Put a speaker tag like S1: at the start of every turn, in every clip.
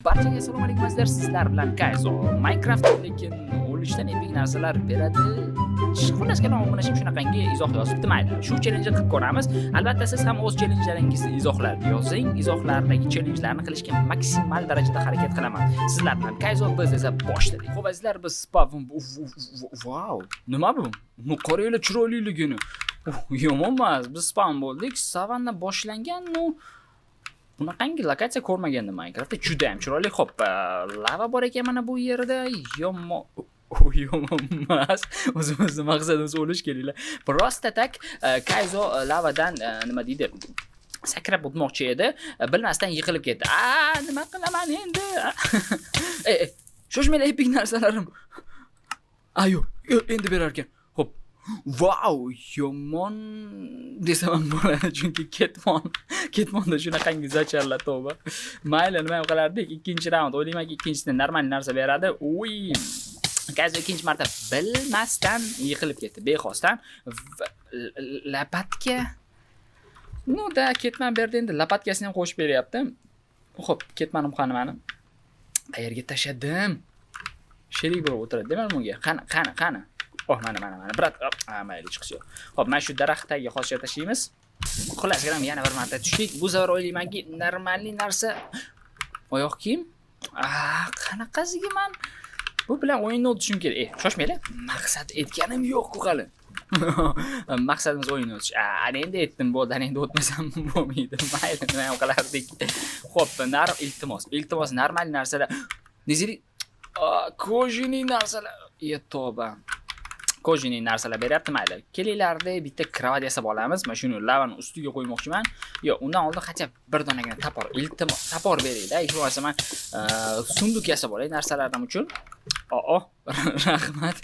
S1: Barchaga assalomu alaykum, azizlar, sizlar bilan Kayzo. Minecraft lekin o'lishdan epic narsalar beradi. Xullas kalom, obunachim shunaqangi izoh yozibdi, mayli. Shu challenge qilib ko'ramiz. Albatta, siz ham o'z challenjlaringizni izohlarda yozing. Izohlardagi challengelarni qilishga maksimal darajada harakat qilaman. Sizlar bilan Kayzo, biz esa boshladik. Xo'p, azizlar, biz spawn. Vau! Nima bu? Ну, qaranglar chiroyliligini. Yomon emas. Biz spawn bo'ldik. Savanna boshlangan, ну, bunaqangi lokatsiya ko'rmagandim Minecraftda. Juda ham chiroyli. Xo'p, lava bor ekan mana bu yerda. Yomon emas. O'zimizni maqsadimiz o'lish, kelinglar. Просто так Kayzo lavadan nima deydi? Sakrab o'tmoqchi edi. Bilmasdan yiqilib ketdi. A, nima qilaman endi? Ey, ey, shoshmanglar, epic narsalarim. Ayo, endi berar ekan. Xo'p. Vau, yomon desam ham bo'ladi, chunki ketmonda shunaqangi зачар lar, tavba. Mayli, nima ham qilardik? Ikkinchi raund. O'ylaymanki, ikkinchisida normal narsa beradi. Uy. Kayzo ikkinchi marta bilmasdan yiqilib ketdi, bexosdan. Лопатка. Ну да, ketman berdi endi, лопатка sini ham qo'shib beryapti. Xo'p, ketmanim qani mani? Qayerga tashladim? Sherik bo'lib o'tiradi demak bunga. Qani, qani, qani. Oh, mana, mana, mana. Брат, mayli, chiqsi yo'q. Xo'p, mana shu daraxt tagiga hozircha tashlaymiz. Xullas kalom, yana bir marta tushdik. Bu safar o'ylaymanki, нормальный narsa, oyoq kiyim. Ah, qanaqasiga man bu bilan o'yinni o'tishim kerak. Ey, shoshmanglar. Maqsad aytganim yo'q-ku hali. Maqsadimiz o'yinni o'tish. Ana endi aytdim, bo'ldi, ana endi o'tmasam bo'lmaydi. Mayli, nima ham qilardik. Xo'p, iltimos, iltimos, normal narsalar. Незерит, кожаный narsalar. Ye, tavba. Кожаный narsalar beryapti, mayli. Kelinglarda, bitta кровать yasab olamiz. Mana shuni lavani ustiga qo'ymoqchiman. Yo'q, undan oldin хотя bir donagina топор, iltimos, топор beringlar. Hech bo'lmasa man сундук yasab olay narsalarim uchun. Oo, rahmat.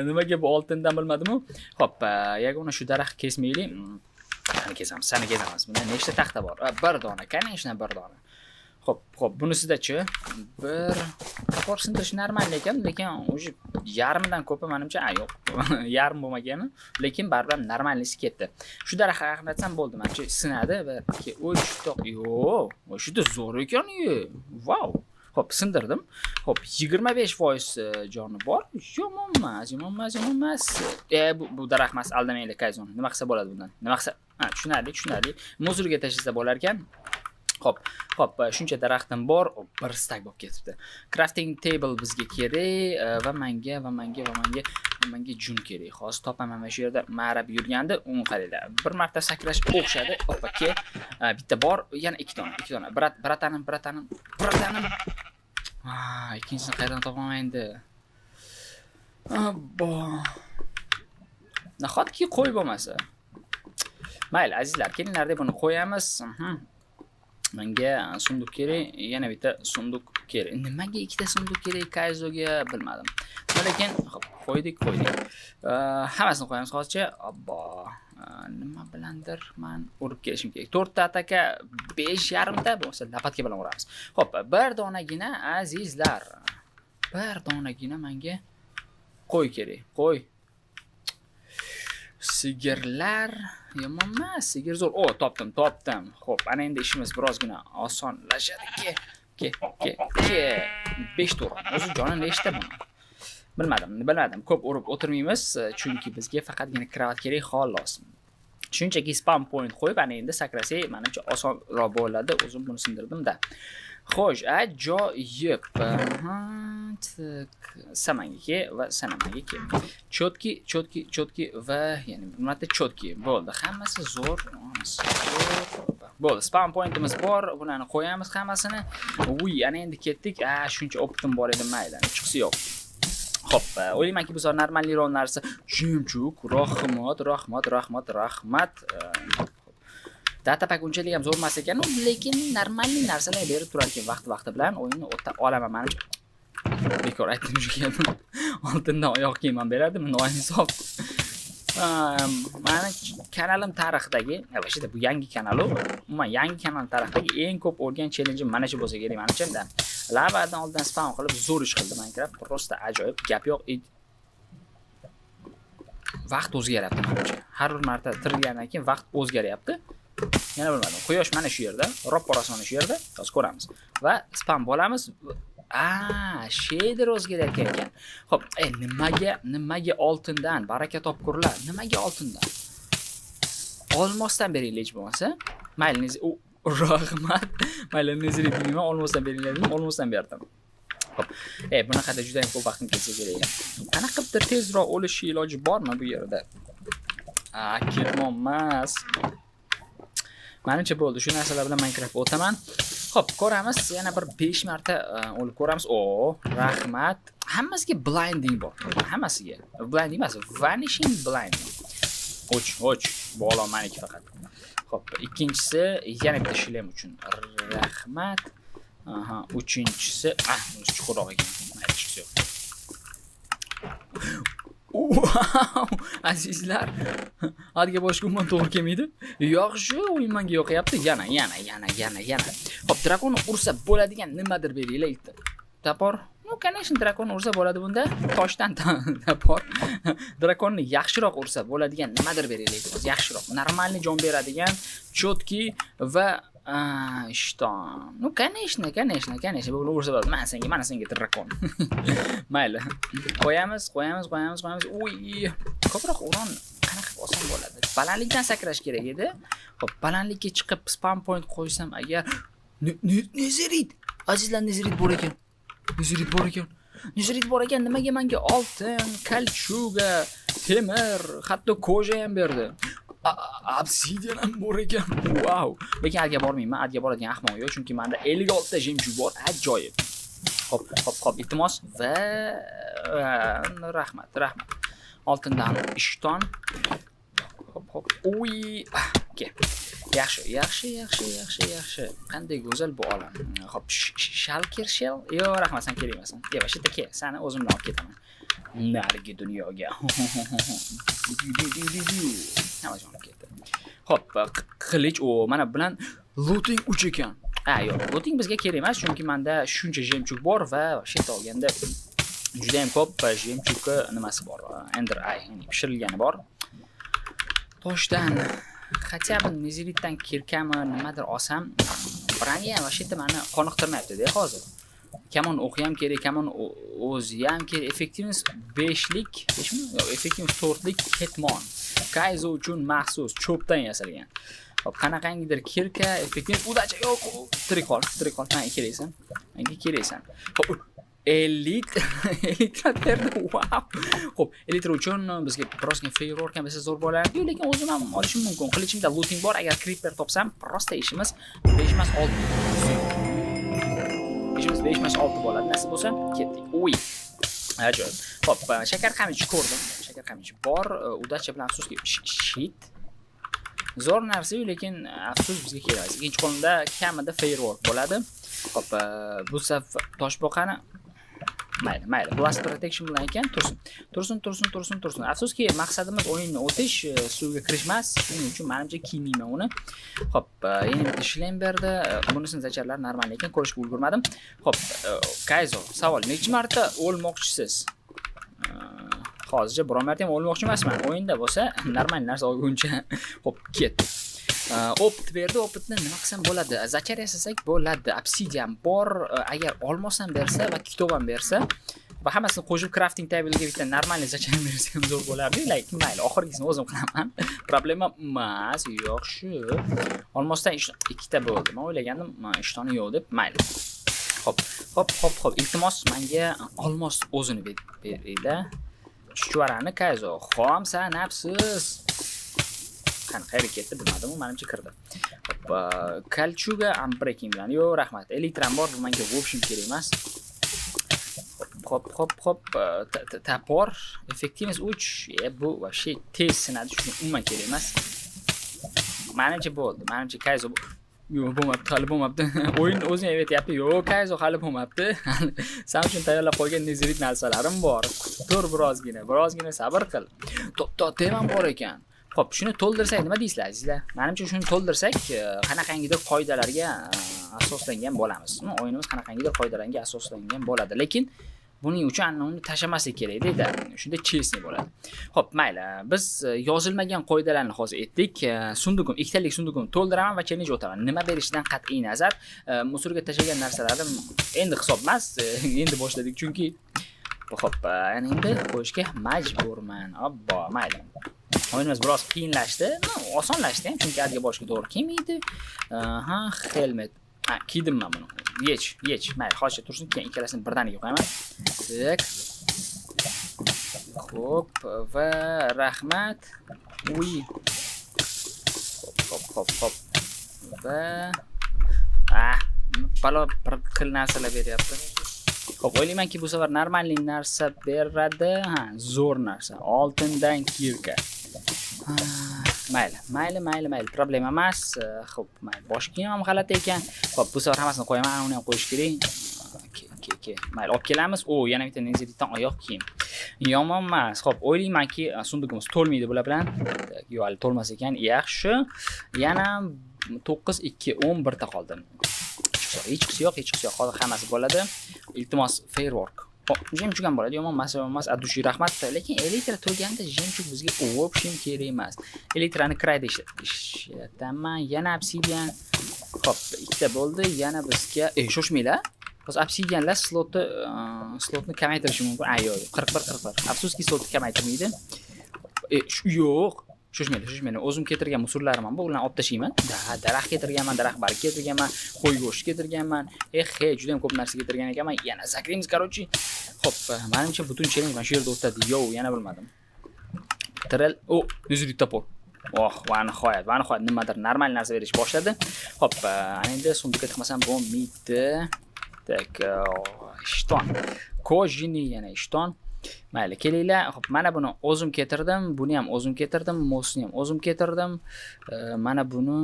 S1: Nimaga bu oltindan bilmadimu. Xo'p, yagona shu daraxt kesmaylik. Sani kesamiz, sani kesamiz. Bunda nechta taxta bor? Bir dona, конечно, bir dona. Xo'p, bunisida-chi? Bir топор sindirish normal ekan, lekin уже yarmidan ko'pi menimcha, a yo'q, yarim bo'lmagani, lekin baribir ham нормальный si ketdi. Shu daraxtga yaqinlatsam bo'ldi, menimcha sinadi. 1, 2, 3, 4. Yo'q, shuda zo'r ekan, vau. Xo'p, sindirdim. Xo'p, 25% joni bor. Yomon emas, yomon emas, yomon emas. E, bu daraxt emas, aldamanglar Kayzon. Nima qilsa bo'ladi bundan? Nima qilsa? Ha, tushunarli, tushunarli. Мусор ga tashlasa bo'lar ekan. Xo'p, shuncha daraxtim bor, bir стак bo'lib ketibdi. Crafting table bizga kerak va menga va menga va menga va menga jun kerak. Hozir topaman, mana shu yerda marab yurgandi, uni qaranglar. Bir marta sakrash o'xshadi. Oppa, ke. Bitta bor, yana ikki dona, ikki dona. Брат, братан im, братан im, братан im. Ha, ikkinchisini qayerdan topaman endi? Abbo. Nahotki qo'y bo'lmasa? Mayli, azizlar, kelinglar deb buni qo'yamiz. Menga сундук kerak, yana bitta сундук kerak. Nimaga ikkita сундук kerak Kayzoga, bilmadim. Lekin xo'p, qo'ydik, qo'ydik. Hammasini qo'yamiz hozircha. Obbo, nima bilandir man urib kelishim kerak. 4 ta ataka, 5 yarimta bo'lsa лопатка bilan uramiz. Xo'p, bir donagina, azizlar. Bir donagina menga qo'y kerak. Qo'y. Sigirlar yomon emas, sigir zo'r. O, topdim, topdim. Xo'p, ana endi ishimiz birozgina osonlashadi. Ke, ke, ke, ke. 5 ta uraman. O'zi joni nechta buni? Bilmadim, bilmadim. Ko'p urib o'tirmaymiz, chunki bizga faqatgina кровать kerak xolos. Shunchaki spawn point qo'yib, ana endi sakrasak, menimcha osonroq bo'ladi. O'zim buni sindirdim-da. Xo'sh, ajoyib. Так, samanga ke va sanamaga ke. Чётки, чётки, чётки va yana bir marta чётки. Bo'ldi. Hammasi zo'r, hammasi zo'r. Bo'ldi, spawn pointimiz bor. Bularni qo'yamiz hammasini. Uy, ana endi ketdik. A, shuncha опыт im bor edi, mayli. Chiqsi yo'q. Xo'p, o'ylaymanki, bu safar нормальный roq narsa. Жемчуг, rahmat, rahmat, rahmat, rahmat. Data pack unchalik ham zo'r emas ekan, lekin нормальный narsalar berib turar ekan vaqti-vaqti bilan. O'yinni o'ta olaman manimcha. Bekor aytdim shu gapni. Oltindan oyoq kiyim ham beradi, noinshof. Mani kanalim tarixidagi, вообще bu yangi kanal u. Umuman yangi kanal tarixidagi eng ko'p o'rgan challengeim mana shu bo'lsa kerak menimcha. Lavadan oldin spawn qilib zo'r ish qildi Minecraft. Просто ajoyib, gap yo'q. Vaqt o'zgaryapti menimcha. Har bir marta tirilgandan keyin vaqt o'zgaryapti. Yana bilmadim. Quyosh mana shu yerda, roppa rost mana shu yerda. Hozir ko'ramiz. Va spawn bo'lamiz. A, shader o'zgarayotgan ekan. Xo'p, nimaga oltindan baraka topkurlar? Nimaga oltindan? Olmosdan beringlar hech bo'lmasa. Mayli, rahmat. Mayli, незерит deyman, olmosdan beringlar dedim, olmosdan berdim. Xo'p. Bunaqada juda ham ko'p vaqtim ketsa kerak. Qanaqa qilibdir tezroq o'lish iloji bormi bu yerda? A, ketmon emas. Menimcha bo'ldi. Shu narsalar bilan Minecraft o'taman. Xo'p, ko'ramiz. Yana bir 5 marta o'lib ko'ramiz. O, rahmat. Hammasiga blinding bor. Hammasiga. Blinding emas, vanishing blinding. Och, och. Bu olom meniki faqat. Xo'p, ikkinchisi yana bitta шлем uchun. Rahmat. Aha, uchinchisi, ah, bunisi chuqurroq ekan. Mayli, hechqisi yo'q. Wow, azizlar. Adga boshqa umuman to'g'ri kelmaydi. Yaxshi, o'yin menga yoqyapti. Yana, yana, yana, yana, yana. Xo'p, drakonni ursa bo'ladigan nimadir beringlar. Топор. Ну, конечно, drakonni ursa bo'ladi bunda. Toshdan топор. Drakonni yaxshiroq ursa bo'ladigan nimadir beringlar. Yaxshiroq, нормальный jon beradigan, чёткий va ishton. Ну, конечно, конечно, конечно, bu ursa bo'ladi. Mana senga, mana senga drakon. Mayli. Qo'yamiz, qo'yamiz, qo'yamiz, qo'yamiz. Uy, ko'proq урон qanaqa qilib olsam bo'ladi? Balandlikdan sakrash kerak edi. Xo'p, balandlikka chiqib spawn point qo'ysam agar. Незерит. Azizlar, незерит bor ekan. Незерит bor ekan. Незерит bor ekan. Nimaga menga oltin, кольчуга, temir, hatto кожа ham berdi? Obsidian ham bor ekan. Wow. Lekin adga bormayman. Adga boradigan ahmoq yo'q, chunki menda 56 ta жемчуг bor. Ajoyib. Xo'p, xo'p, xo'p, iltimos va rahmat, rahmat. Oltindan ishton. Xo'p, xo'p. Uy, ke. Yaxshi, yaxshi, yaxshi, yaxshi, yaxshi. Qanday go'zal bu olam. Xo'p, shulker shell? Yo'q, rahmat, sen kerak emassan. Yo'q, shu yerda kel, seni o'zim bilan olib ketaman. Narigi dunyoga. Hamma olib ketdi. Xo'p, qilich, o, mana bilan looting 3 ekan. Ha, yo'q, looting bizga kerak emas, chunki menda shuncha жемчуг bor va shu yerda olganda juda ham ko'p жемчуг nimasi bor. Ender eye, ya'ni pishirilgani bor. Toshdan хотя бы незерит dan кирка mi nimadir olsam, броня ham вообще meni qoniqtirmayapti-da hozir. Kamon o'qi ham kerak, kamon o'zi ham kerak. Effectiveness 5lik, 5mi? Yo'q, effectiveness 4lik ketmon. Kaizo uchun maxsus cho'pdan yasalgan. Hop, qanaqangidir кирка, effectiveness, удача yo'q, tirik qol, tirik qol, menga keraksan. Menga keraksan. Hop, элитра berdi. Wow. Xo'p, элитра uchun bizga birozgina firework ham bersa zo'r bo'lardi, lekin o'zim ham olishim mumkin. Qilichimda looting bor, agar creeper topsam, просто ishimiz 5 emas 6. Ishimiz 5 emas 6 bo'ladi. Nasib bo'lsa, ketdik. Uy. Ajoyib. Xo'p, shakar qamich ko'rdim. Shakar qamich bor. Удача bilan afsuski shit. Zo'r narsa-yu, lekin afsus bizga kerak emas. Ikkinchi qo'limda kamida firework bo'ladi. Xo'p, bu safar toshboqani. Mayli, mayli. Blast protection bilan ekan, tursin. Tursin, tursin, tursin, tursin. Afsuski, maqsadimiz o'yinni o'tish, suvga kirish emas. Shuning uchun menimcha kiymayman uni. Xo'p, yana bitta шлем berdi. Bunisini зачар lari normal ekan, ko'rishga ulgurmadim. Xo'p, Kaizo, savol. Necha marta o'lmoqchisiz? Hozircha biron marta ham o'lmoqchi emasman. O'yinda bo'lsa, normal narsa olguncha. Xo'p, ketdik. Опыт berdi. Опыт ni nima qilsam bo'ladi? Зачар yasasak bo'ladi. Obsidian bor. Agar olmos ham bersa va kitob ham bersa va hammasini qo'shib crafting table'ga bitta нормальный зачар bersa ham zo'r bo'lardi. Lekin mayli, oxirgisini o'zim qilaman. Problema emas. Yaxshi. Olmosdan ikkita bo'ldi. Men o'ylagandim, ishtoni yo'q deb. Mayli. Xo'p, xo'p, xo'p, xo'p. Iltimos, menga olmos o'zini beringlar. Chuchvarani Kayzo, xom sanabsiz. Qani, qayerga ketdi bilmadim, u menimcha kirdi. Xo'p, кольчуга unbreaking bilan. Yo'q, rahmat. Элитра m bor, bu menga в общем kerak emas. Xo'p, xo'p, xo'p, топор, effectiveness 3. Bu вообще tez sinadi, shuning umuman kerak emas. Menimcha bo'ldi. Menimcha Kayzo. Yo'q, bo'lmabdi, hali bo'lmabdi. O'yin o'zi ham aytyapti, yo'q, Kayzo hali bo'lmabdi. San uchun tayyorlab qo'ygan незерит narsalarim bor. Tur birozgina, birozgina sabr qil. Totem ham bor ekan. Xo'p, shuni to'ldirsak nima deysizlar, azizlar? Menimcha shuni to'ldirsak, qanaqangidir qoidalarga asoslangan bo'lamiz. O'yinimiz qanaqangidir qoidalarga asoslangan bo'ladi. Lekin Buning uchun uni tashlamaslik kerak deydi. Shunda честный bo'ladi. Xo'p, mayli. Biz yozilmagan qoidalarni hozir aytdik. Sundukum, ikkitalik sundukumni to'ldiraman va challenge o'taman. Nima berishidan qat'iy nazar, мусор ga tashlagan narsalarim endi hisob emas, endi boshladik chunki. Xo'p, endi qo'yishga majburman. Obbo, mayli. O'yinimiz biroz qiyinlashdi. No, osonlashdi ham, chunki adga borishga to'g'ri kelmaydi. Aha, helmet. Ha, kiydim men buni. Yech, yech. Mayli, hozircha tursin, keyin ikkalasini birdaniga qo'yaman. Так. Xo'p, va rahmat. Uy. Xo'p, xo'p, xo'p. Va ah, balo bir xil narsalar beryapti. Xo'p, o'ylaymanki, bu safar нормальный narsa beradi. Ha, zo'r narsa. Oltindan кирка. Mayli, mayli, mayli, mayli, problema emas. Xo'p, mayli, bosh kiyim ham g'alati ekan. Xo'p, bu safar hammasini qo'yaman, uni ham qo'yish kerak. Ke, ke, ke. Mayli, olib kelamiz. O, yana bitta nezeritdan oyoq kiyim. Yomon emas. Xo'p, o'ylaymanki, sundugimiz to'lmaydi bular bilan. Yo'q, hali to'lmas ekan. Yaxshi. Yana 9, 2, 10 birta qoldi. Hechqisi yo'q, hechqisi yo'q. Hozir hammasi bo'ladi. Iltimos, firework. Hop, жемчуг ham bo'ladi. Yomon emas, yomon emas. От души rahmat. Lekin элитра turganda жемчуг bizga в общем kerak emas. Элитра ni край da ishlataman. Yana obsidian. Xo'p, ikkita bo'ldi. Yana bizga, shoshmanglar. Hozir obsidianlar slotni kamaytirishi mumkin. A, yo'q, yo'q. 41, 41. Afsuski, slotni kamaytirmaydi. Yo'q. Shoshmanglar, shoshmanglar. O'zim keltirgan мусор larim ham bor, ularni olib tashlayman. Da, daraxt keltirganman, daraxt barg keltirganman, qo'y go'shti keltirganman. Eh, he, juda ham ko'p narsa keltirgan ekanman. Yana sakraymiz, короче. Xo'p, menimcha butun challenge mana shu yerda o'tadi. Yo'q, yana bilmadim. Tiril, o, незерит топор. Oh, va nihoyat, va nihoyat nimadir normal narsa berish boshladi. Xo'p, ana endi сундук ka tiqmasam bo'lmaydi. Так, ishton. Кожаный yana ishton. Mayli, kelinglar. Xo'p, mana buni o'zim keltirdim, buni ham o'zim keltirdim, mosni ham o'zim keltirdim. Mana buni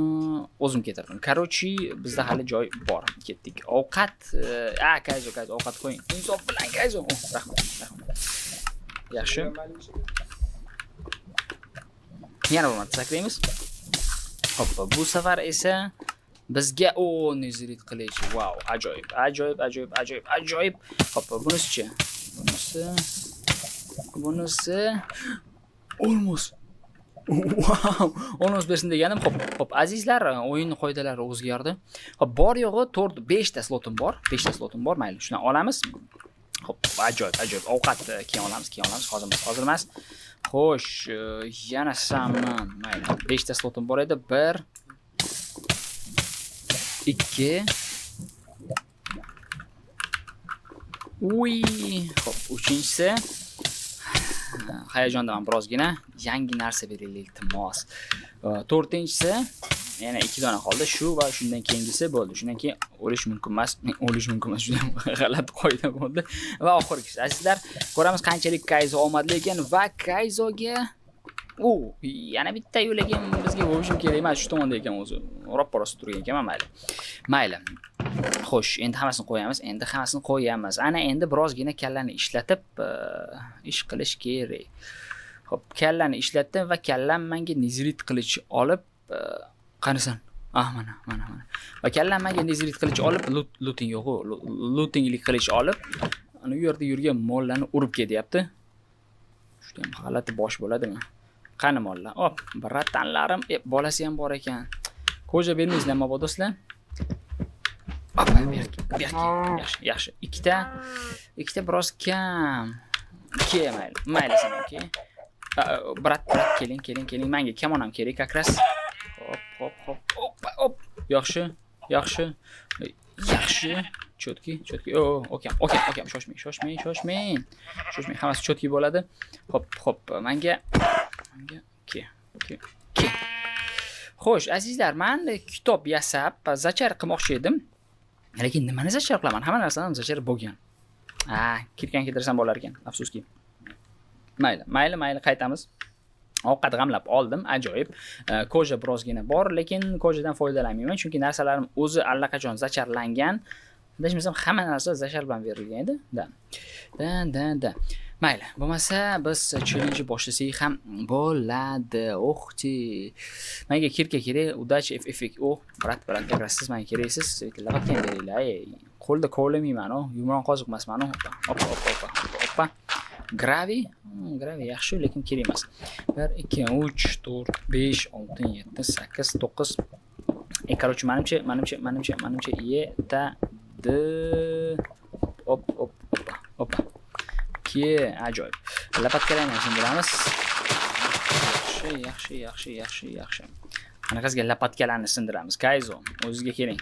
S1: o'zim keltirdim. Короче, bizda hali joy bor. Ketdik. Ovqat, a, Kayzo, Kayzo, ovqat qo'ying. Insof bilan Kayzo. Oh, rahmat, rahmat. Yaxshi. Yana bir marta sakraymiz. Xo'p, bu safar esa bizga o незерит qilich. Vau, ajoyib, ajoyib, ajoyib, ajoyib, ajoyib. Xo'p, bunisichi? Bunisi bunisi olmos. Wow, olmos bersin deganim. Xo'p, xo'p, azizlar, o'yin qoidalari o'zgardi. Xo'p, bor yo'g'i 4 5 ta slotim bor. 5 ta slotim bor, mayli, shuni olamiz. Xo'p, ajoyib, ajoyib. Ovqat keyin olamiz, keyin olamiz. Hozir emas, hozir emas. Xo'sh, yana samman, mayli. 5 ta slotim bor edi. 1 2. Uy, xo'p, uchinchisi. Hayajondaman birozgina. Yangi narsa beringlar, iltimos. To'rtinchisi, yana 2 dona qoldi. Shu va shundan keyingisi bo'ldi. Shundan keyin o'lish mumkin emas. O'lish mumkin emas, juda ham g'alati qoida bo'ldi. Va oxirgisi, azizlar, ko'ramiz qanchalik Kayzo omadli ekan va Kayzoga u yana bitta yo'lagin bizga bo'lishi kerak emas, shu tomonda ekan o'zi. Roppa-rost turgan ekan, mayli. Mayli. Xo'sh, endi hammasini qo'yamiz, endi hammasini qo'yamiz. Ana endi birozgina kallani ishlatib ish qilish kerak. Xo'p, kallani ishlatdim va kallam menga незерит qilich olib, qanisan? Ah, mana, mana, mana. Va kallam menga незерит qilich olib, looting yo'q-u, lootinglik qilich olib, ana u yerda yurgan mollarni urib ketyapti. Juda ham g'alati bosh bo'ladimi? Qani mollar? Op, братан larim, bolasi ham bor ekan. Кожа bermaysizlar mabodo sizlar? Opa, bu yerga, bu yerga. Yaxshi, yaxshi. Ikkita, ikkita biroz kam. Ikki, mayli. Mayli sen, okey. Брат, брат, keling, keling, keling. Menga kamon ham kerak как раз. Hop, hop, hop. Oppa, op. Yaxshi, yaxshi. Yaxshi. Чётки, чётки. O, okey, okey, okey. Shoshmang, shoshmang, shoshmang. Shoshmang, hammasi чётки bo'ladi. Hop, hop. Menga ke, ke, ke. Xo'sh, azizlar, men kitob yasab, зачар qilmoqchi edim. Lekin nimani зачар qilaman? Hamma narsadan зачар bo'lgan. Ha, кирка ni keltirsam bo'lar ekan, afsuski. Mayli, mayli, mayli, qaytamiz. Ovqat g'amlab oldim, ajoyib. Кожа birozgina bor, lekin кожа dan foydalanmayman, chunki narsalarim o'zi allaqachon зачар langan. Adashmasam, hamma narsa зачар bilan berilgan edi. Да. Да. Mayli, bo'lmasa biz challenge boshlasak ham bo'ladi. Oh, ти. Menga кирка kerak, удача effect. Oh, брат, брат, как раз siz menga keraksiz. Лопатка ham beringlar. Ey, qo'lda kovlamayman, o. Yumron qoziq emasman, o. Oppa, oppa, oppa, oppa. Gravi, gravi yaxshi, lekin kerak emas. 1, 2, 3, 4, 5, 6, 7, 8, 9. E, короче, manimcha yetadi. Op, op, oppa, oppa. Ke, ajoyib. Лопатка larni ham sindiramiz. Yaxshi, yaxshi, yaxshi, yaxshi, yaxshi. Qanaqasiga лопатка larni sindiramiz? Kayzo, o'zizga keling.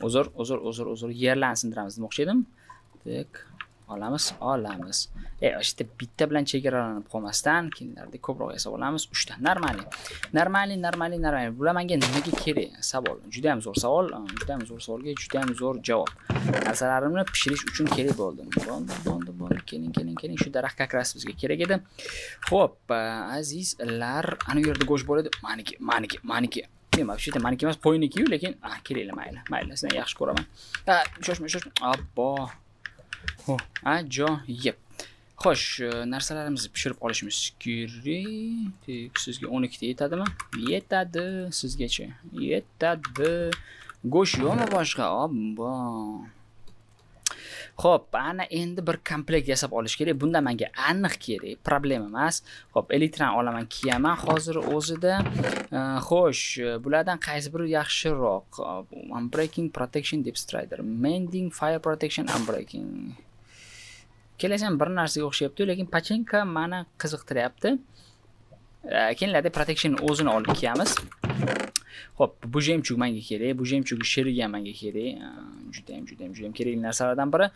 S1: Uzr, uzr, uzr, uzr. Yerlarni sindiramiz demoqchi edim. Так, olamiz, olamiz. E, işte bitta bilan chegaralanib qolmasdan, keyinlarda ko'proq yasab olamiz. Uchta. Нормальный. Нормальный, нормальный, нормальный. Bular menga nimaga kerak? Savol. Juda ham zo'r savol, juda ham zo'r savolga juda ham zo'r javob. Narsalarimni pishirish uchun kerak bo'ldi. Bo'ldi, bo'ldi, bo'ldi. Keling, keling, keling. Shu daraxt как раз bizga kerak edi. Xo'p, azizlar, ana u yerda go'sht bor edi. Maniki, maniki, maniki. Men вообще-то maniki emas, qo'yniki-yu, lekin kerakli, mayli. Mayli, sizdan yaxshi ko'raman. Ha, shoshma, shoshma. Abbo. Ho, ajoyib. Xo'sh, narsalarimizni pishirib olishimiz kerak. Так, sizga 12 ta yetadimi? Yetadi sizgacha. Yetadi. Go'sht yo'qmi boshqa? Obbo. Xo'p, ana endi bir komplekt yasab olish kerak. Bunda menga aniq kerak, problema emas. Xo'p, elytrani olaman, kiyaman hozir o'zida. Xo'sh, bulardan qaysi biri yaxshiroq? Unbreaking, Protection, Deep Strider, Mending, Fire Protection, Unbreaking. Ikkalasi ham bir narsaga o'xshayapti, lekin pachinka meni qiziqtiryapti. Keyinlarda protection o'zini olib kiyamiz. Xo'p, bu жемчуг menga kerak, bu жемчуг sherigi ham menga kerak. Judayam, judayam, judayam kerakli narsalardan biri.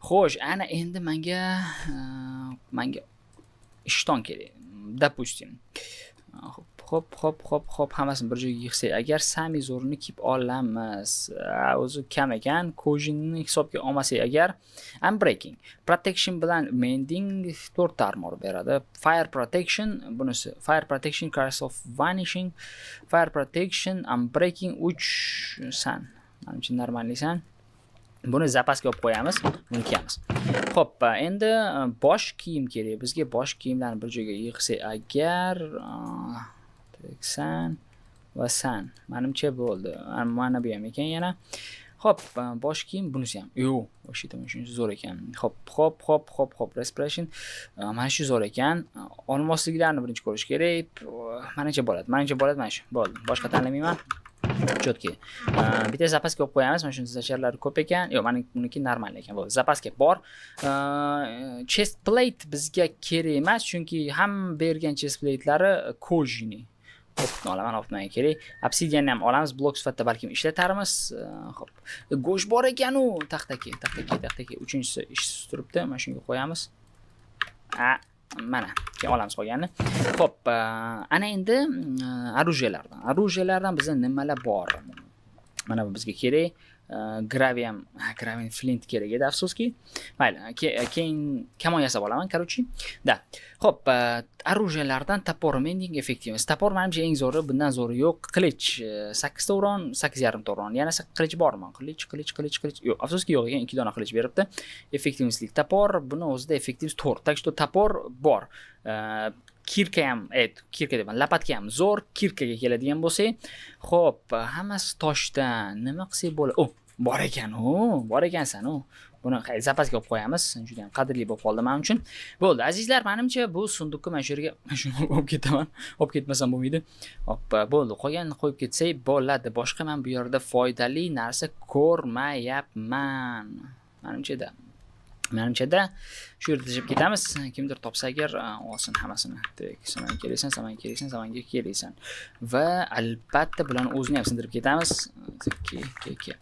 S1: Xo'sh, ana endi menga ishton kerak. Допустим. Xo'p, xo'p, xo'p, xo'p, xo'p, hammasini bir joyga yig'sak, agar самый zo'rini kiyib olamiz. O'zi kam ekan, кожа ni hisobga olmasak agar Unbreaking, Protection bilan Mending 4 ta armor beradi. Fire Protection, bunisi Fire Protection, Curse of Vanishing, Fire Protection, Unbreaking 3 san. Manimcha нормальный san. Buni запас ga olib qo'yamiz, buni kiyamiz. Xo'p, endi bosh kiyim kerak. Bizga bosh kiyimlarni bir joyga yig'sak agar san va san. Manimcha bo'ldi. Mana bu ham ekan yana. Xo'p, bosh kiyim bunisi ham. Yo'q, вообще-то shunisi zo'r ekan. Xo'p, xo'p, xo'p, xo'p, xo'p, respiration mana shu zo'r ekan. Olmosliklarni birinchi ko'rish kerak. Manimcha bo'ladi. Manimcha bo'ladi mana shu. Bo'ldi. Boshqa tanlamayman. Четкий. Bitta запас ga olib qo'yamiz. Mana shuni зачар lari ko'p ekan. Yo'q, mana buniki normal ekan. Bo'ldi. Запас ga bor. Chest plate bizga kerak emas, chunki ham bergan chest platelari кожаный. Опыт ni olaman, опыт menga kerak. Obsidianni ham olamiz, blok sifatida balkim ishlatarmiz. Xo'p. Go'sht bor ekan u, taxtaki, taxtaki, taxtaki. Uchinchisi ishsiz turibdi. Mana shunga qo'yamiz. A, mana, keyin olamiz qolganini. Xo'p, ana endi оружия lardan. Оружия lardan bizda nimalar bor? Mana bu bizga kerak. Gravi ham, gravi flint kerak edi, afsuski. Mayli, keyin kamon yasab olaman, короче. Да. Xo'p, оружия lardan топор mending effektivimiz. Топор menimcha eng zo'ri, bundan zo'ri yo'q. Qilich 8 ta урон, 8,5 ta урон. Yana qilich bormi? Qilich, qilich, qilich, qilich. Yo'q, afsuski yo'q ekan, 2 dona qilich beribdi. Эффективность lik топор, buni o'zida эффективность 4. Так что топор bor. Кирка ham, кирка deyman, лопатка ham zo'r. Кирка ga keladigan bo'lsak, xo'p, hammasi toshdan. Nima qilsak bo'ladi? O, bor ekan u, bor ekansan u. Buni запас ga olib qo'yamiz. Juda ham qadrli bo'lib qoldi men uchun. Bo'ldi, azizlar, menimcha bu sunduqni mana shu yerga mana shuni olib ketaman. Olib ketmasam bo'lmaydi. Hop, bo'ldi. Qolganini qo'yib ketsak bo'ladi. Boshqa men bu yerda foydali narsa ko'rmayapman. Manimchada shu yerda tashlab ketamiz. Kimdir topsa agar olsin hammasini. Так, sen menga keraksan, sen menga keraksan, sen menga keraksan. Va albatta bularni o'zini ham sindirib ketamiz. Ke, ke, ke.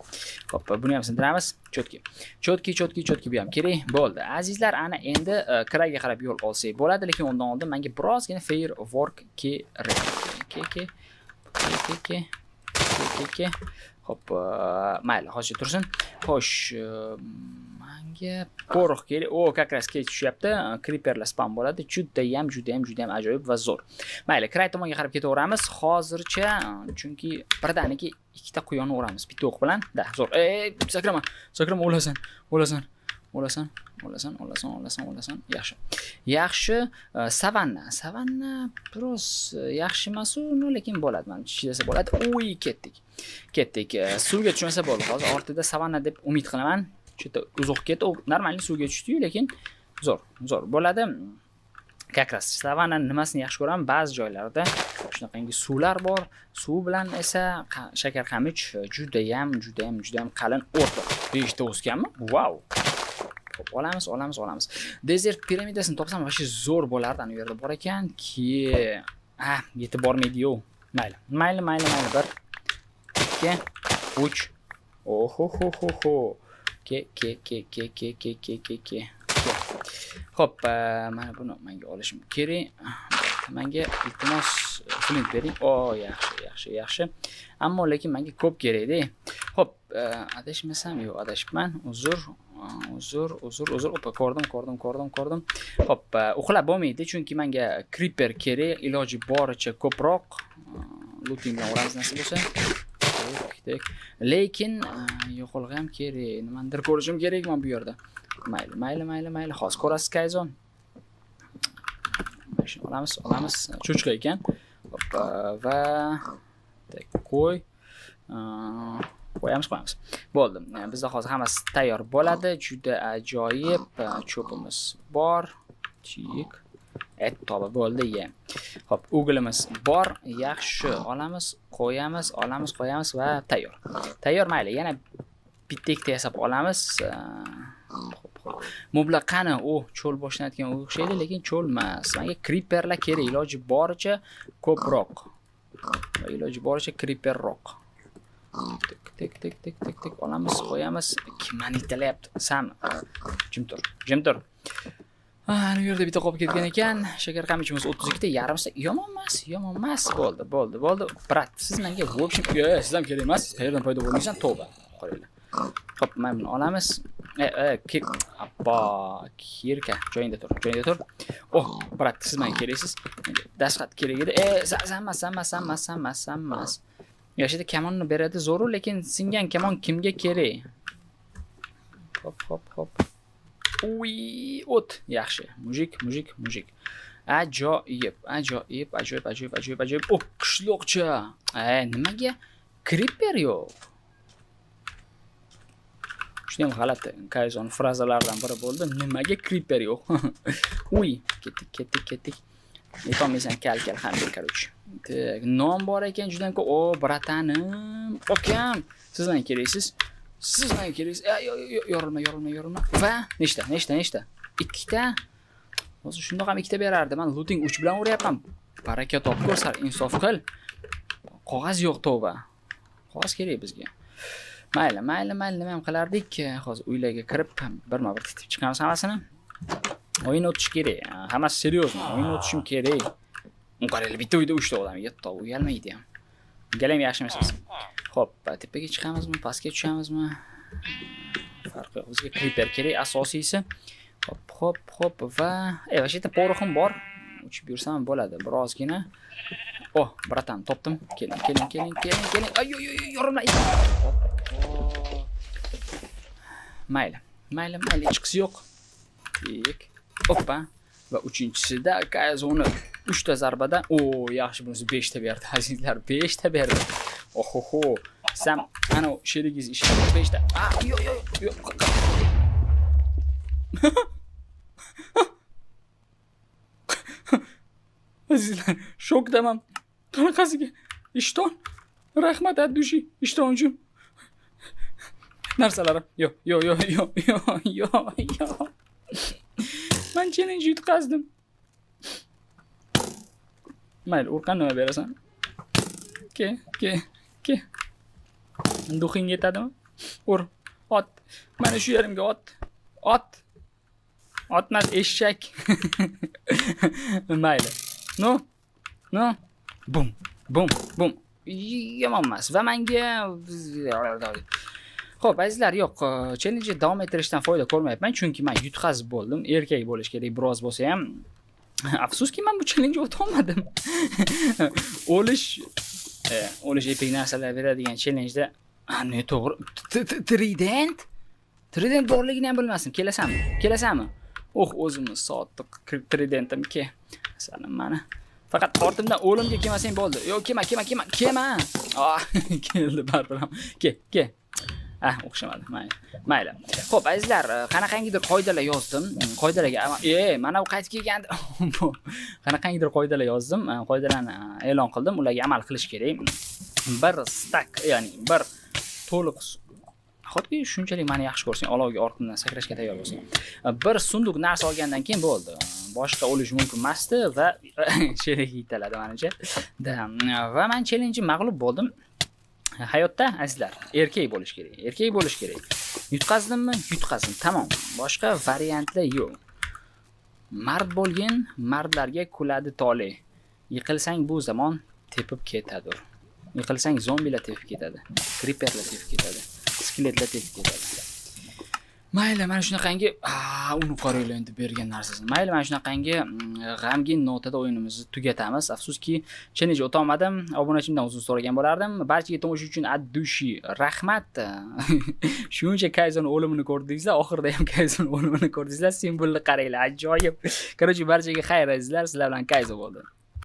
S1: Xo'p, buni ham sindiramiz. Четкий. Четкий, четкий, четкий bu ham kerak. Bo'ldi. Azizlar, ana endi край ga qarab yo'l olsak bo'ladi, lekin undan oldin menga birozgina firework kerak. Ke, ke. Ke, ke, ke. Ke, ke, ke. Xo'p, mayli, hozircha tursin. Xo'sh, manga porox kerak. O, как раз kech tushyapti. Creeperlar spam bo'ladi. Judayam, judayam, judayam ajoyib va zo'r. Mayli, kray tomonga qarab ketaveramiz hozircha, chunki birdaniga ikkita quyonni uramiz bitta o'q bilan. Да, zo'r. Ey, sakrama, sakrama, o'lasan, o'lasan, o'lasan, o'lasan, o'lasan, o'lasan, o'lasan. Yaxshi. Yaxshi, savanna. Savanna biroz yaxshi emas u, lekin bo'ladi. Mana chidasa bo'ladi. Uy, ketdik. Ketdik. Suvga tushmasa bo'ldi. Hozir ortida savanna deb umid qilaman. Juda uzoq ketdi. U нормальный suvga tushdi-yu, lekin zo'r, zo'r bo'ladi. Как раз savanna nimasini yaxshi ko'raman? Ba'zi joylarda shunaqangi suvlar bor. Suv bilan esa shakar qamich judayam, judayam, judayam qalin o'rtoq. 5 ta o'sganmi? Vau. Xo'p, olamiz, olamiz, olamiz. Desert piramidasini topsam вообще zo'r bo'lardi. Ana u yerda bor ekan. Ki, ah, yetib bormaydi-yu. Mayli, mayli, mayli, mayli. 1 2 3. Oho ho ho ho. Ke, ke, ke, ke, ke, ke, ke, ke, ke. Xo'p, mana buni menga olishim kerak. Menga iltimos flint bering. O, yaxshi, yaxshi, yaxshi. Ammo lekin menga ko'p kerakda. Xo'p, adashmasam, yo'q, adashibman. Uzr, uzr, uzr, uzr. Opa, ko'rdim, ko'rdim, ko'rdim, ko'rdim. Xo'p, uxlab bo'lmaydi, chunki menga creeper kerak, iloji boricha ko'proq. Looting bilan uramiz nasib bo'lsa. Tek, tek. Lekin yo'qolg'i ham kerak. Nimanidir ko'rishim kerak men bu yerda. Mayli, mayli, mayli, mayli. Hozir ko'rasiz, Kayzon. Mana shuni olamiz, olamiz. Cho'chqa ekan. Hop, va так, qo'y. Qo'yamiz, qo'yamiz. Bo'ldi. Bizda hozir hammasi tayyor bo'ladi. Juda ajoyib cho'pimiz bor. Chik. Et toba bo'ldi, ye. Xo'p, уголь imiz bor. Yaxshi, olamiz, qo'yamiz, olamiz, qo'yamiz va tayyor. Tayyor, mayli. Yana bitta ikkita yasab olamiz. Xo'p, xo'p. Moblar qani? U cho'l boshlanayotgan o'xshaydi, lekin cho'l emas. Menga creeperlar kerak, iloji boricha ko'proq. Va iloji boricha creeperroq. Tek, tek, tek, tek, tek, tek olamiz, qo'yamiz. Kim mani italayapti? Sanmi? Jim tur, jim tur. Ana u yerda bitta qolib ketgan ekan. Shakar qamichimiz 32 ta, yarimsa yomon emas, yomon emas. Bo'ldi, bo'ldi, bo'ldi. Брат, siz menga в общем, siz ham kerak emas. Siz qayerdan paydo bo'ldingizsan? Tavba. Qaranglar. Xo'p, mana buni olamiz. Appa, кирка, joyingda tur, joyingda tur. Oh, брат, siz menga keraksiz. Menga dastxat kerak edi. San emas, san emas, san emas, san emas, san emas. Yashida kamonni beradi zo'ru, lekin singan kamon kimga kerak? Hop, hop, hop. Uy, o't. Yaxshi. Мужик, мужик, мужик. Ajoyib, ajoyib, ajoyib, ajoyib, ajoyib, ajoyib. Oh, qishloqcha. Nimaga creeper yo'q? Judayam g'alati Kayzon frazalardan biri bo'ldi. Nimaga creeper yo'q? Uy, ketdik, ketdik, ketdik. Yetolmaysan, kal kal hamma, короче. Так, non bor ekan juda ko'p. O, братан im, akam, siz menga keraksiz. Siz menga keraksiz. Yo'q, yorilma, yorilma, yorilma. Va nechta, nechta, nechta? Ikkita. Hozir shundoq ham ikkita berardi. Men looting 3 bilan uryapman. Baraka topib ko'rsar, insof qil. Qog'oz yo'q, tavba. Qog'oz kerak bizga. Mayli, mayli, mayli, nima ham qilardik? Hozir uylarga kirib birma-bir titib chiqamiz hammasini. O'yin o'tish kerak. Hammasi серьезно. O'yin o'tishim kerak. U qaranglar, bitta uyda 3 ta odam yetti, uyalmaydi ham. Ungalar ham yaxshi emas. Xo'p, tepaga chiqamizmi, pastga tushamizmi? Farqi yo'q. Bizga creeper kerak asosiysi. Xo'p, xo'p, xo'p va вообще-то порох im bor. Uchib yursam ham bo'ladi birozgina. Oh, братан, topdim. Keling, keling, keling, keling, keling. Ay, oy, oy, yorilma. Mayli, mayli, mayli, hechqisi yo'q. Tik. Oppa. Va uchinchisida Kayzoni 3 ta zarbada, o, yaxshi, bunisi 5 ta berdi. Azizlar, 5 ta berdi. Ohoho. Sam ana sherigingiz ishlab 5 ta. Ah, yo'q, yo'q, yo'q. Azizlar, shokdaman. Qanaqasiga? Ishton. Rahmat от души ishton uchun. Narsalarim. Yo'q, yo'q, yo'q, yo'q, yo'q, yo'q, yo'q. Men challenge yutqazdim. Mayli, Urqan nima berasan? Ke, ke, ke. Дух ing yetadimi? Ur. Ot. Mana shu yerimga ot. Ot. Otmas eshak. Mayli. Ну. Ну. Bum. Bum. Bum. Yomon emas. Va menga, xo'p, azizlar, yo'q, challenge davom ettirishdan foyda ko'rmayapman, chunki men yutqazib bo'ldim. Erkak bo'lish kerak biroz bo'lsa ham. Afsuski, men bu challenge o'tolmadim. O'lish epic narsalar beradigan challenge'da ne to'g'ri trident. Trident borligini ham bilmasdim. Kelasanmi? Kelasanmi? Oh, o'zimni sotdiq tridentim ke. Masalan, mana. Faqat ortimdan o'limga kelmasang bo'ldi. Yo'q, kelma, kelma, kelma, kelma. Ah, keldi baribir ham. Ke, ke. Ah, o'xshamadi. Mayli. Mayli. Xo'p, azizlar, qanaqangidir qoidalar yozdim. Qoidalarga mana bu qaytib kelgandi. Qanaqangidir qoidalar yozdim. Qoidalarni e'lon qildim. Ularga amal qilish kerak. Bir stack, ya'ni bir to'liq. Nahotki shunchalik meni yaxshi ko'rsang, olovga orqamdan sakrashga tayyor bo'lsang. Bir sunduq narsa olgandan keyin bo'ldi. Boshqa o'lish mumkin emasdi va sherik yetaladi menimcha. Да, va men challenge mag'lub bo'ldim. Hayotda, azizlar, erkak bo'lish kerak. Erkak bo'lish kerak. Yutqazdimmi? Yutqazdim. Tamom. Boshqa variantlar yo'q. Mard bo'lgin, mardlarga kuladi tole. Yiqilsang, bu zamon tepib ketadur. Yiqilsang, zombilar tepib ketadi. Creeperlar tepib ketadi. Skeletlar tepib ketadi. Mayli, mana shunaqangi, uni qaranglar endi bergan narsasini. Mayli, mana shunaqangi g'amgin notada o'yinimizni tugatamiz. Afsuski, challenge o'tolmadim. Obunachimdan uzr so'ragan bo'lardim. Barchaga tomosha uchun от души rahmat. Shuncha Kayzon o'limini ko'rdingizlar, oxirida ham Kayzon o'limini ko'rdingizlar. Simbolni qaranglar, ajoyib. Короче, barchaga xayr, azizlar. Sizlar bilan Kayzo bo'ldi.